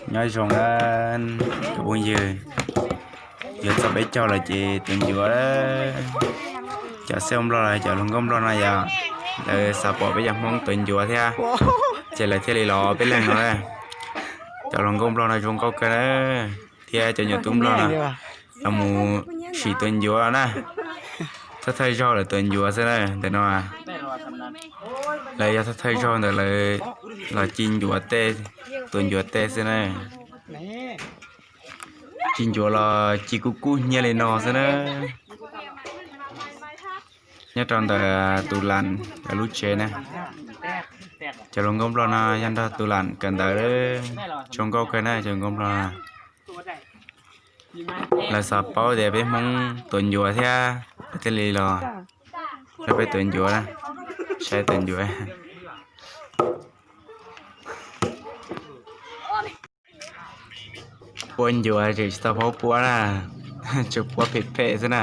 Nyob zoo na cov phooj ywg, yuav txog peb caug lawm ces tuav ncuav. Cov xib hwb Nplog los cov hluas nkauj Nplog no yog lawv xav pom peb cov Hmoob tuav ncuav thiab, ces lawv thiaj li los peb leeg no. Cov hluas nkauj Nplog no zoo nkauj kawg na, thiab cov nyuam tub Nplog no los mus sim tuav ncuav na. Thawj thawj zaug lawv tuav ncuav xwb na ntawm no. Lawv yog thawj thawj zaug ntawm lawv los ci ncuav tej, tuav ncuav tej xwb na. Ci ncuav los ci kub kub hnyiab li no xwb na. Nyob rau ntawm tus lam lawv lub tsev na. Cov hluas nkauj Nplog no yog nrog tus lam kawm ntawv, zoo nkauj kawg na cov hluas nkauj Nplog no. Lawv xav paub tias peb Hmoob tuav ncuav thiab, lawv thiaj li los rau peb tuav ncuav na, saib tuav ncuav. Puab ncuav tseem tsis tau paub puab na, tsuas puab phem phem xwb na.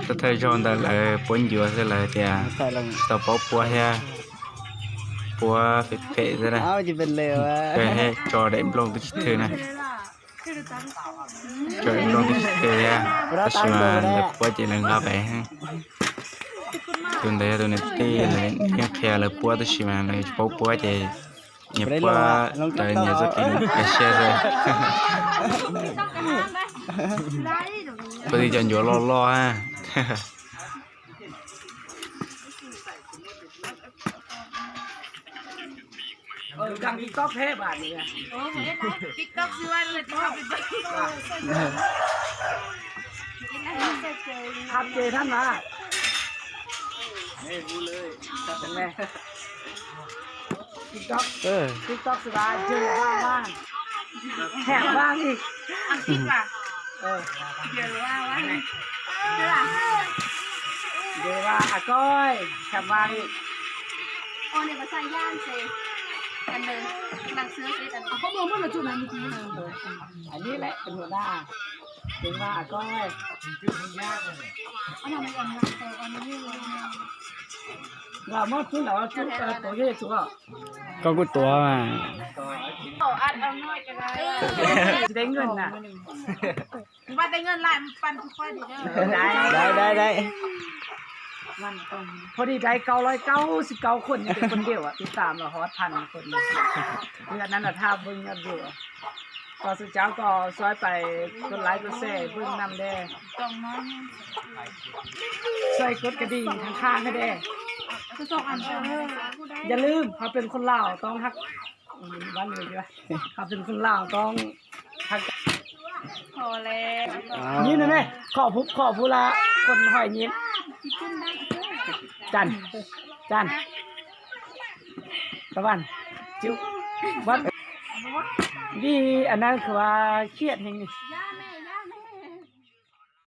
Thawj thawj zaug ntawm lawv puab ncuav xwb lawv tias tsis tau paub puab thiab, puab phem phem xwb na. Tso daim nplooj twb tsis thwj na. Tso daim nplooj twb tsis thwj thiab, tab sis mas ntawm puab ces lawv nqa pem. Tus ntawd yog tus niam tij, lawv yeej qhia lawv puab tab sis mas lawv tsis paub puab ces nyias puab raws nyias txoj kev nyias siab xwb. Puab twb cov ncuav loj loj. Koj kuj tuav mas. Pho đi đáy cầu loi cáu xì cáu khuôn những cái khuôn điệu ạ, tôi tạm là hót thành khuôn điệu. Vì vậy nên là tha bưng nhọt dụ. Có sự cháu có xoay bài khuôn lái khuôn xe bưng nằm đây. Xoay cốt cái đi thằng Khang cái đây.อย่าลืมเขาเป็นคนลาวต้องฮัก บ้านอยู่ดีวะ เขาเป็นคนลาวต้องฮัก พอแล้ว ยิ้มหน่อยไหม ขอผู้ ขอผู้ละคนหอยยิ้ม จัน จัน ตะวัน จุ๊บ วัด นี่อันนั้นคือว่าเครียดแฮงนี่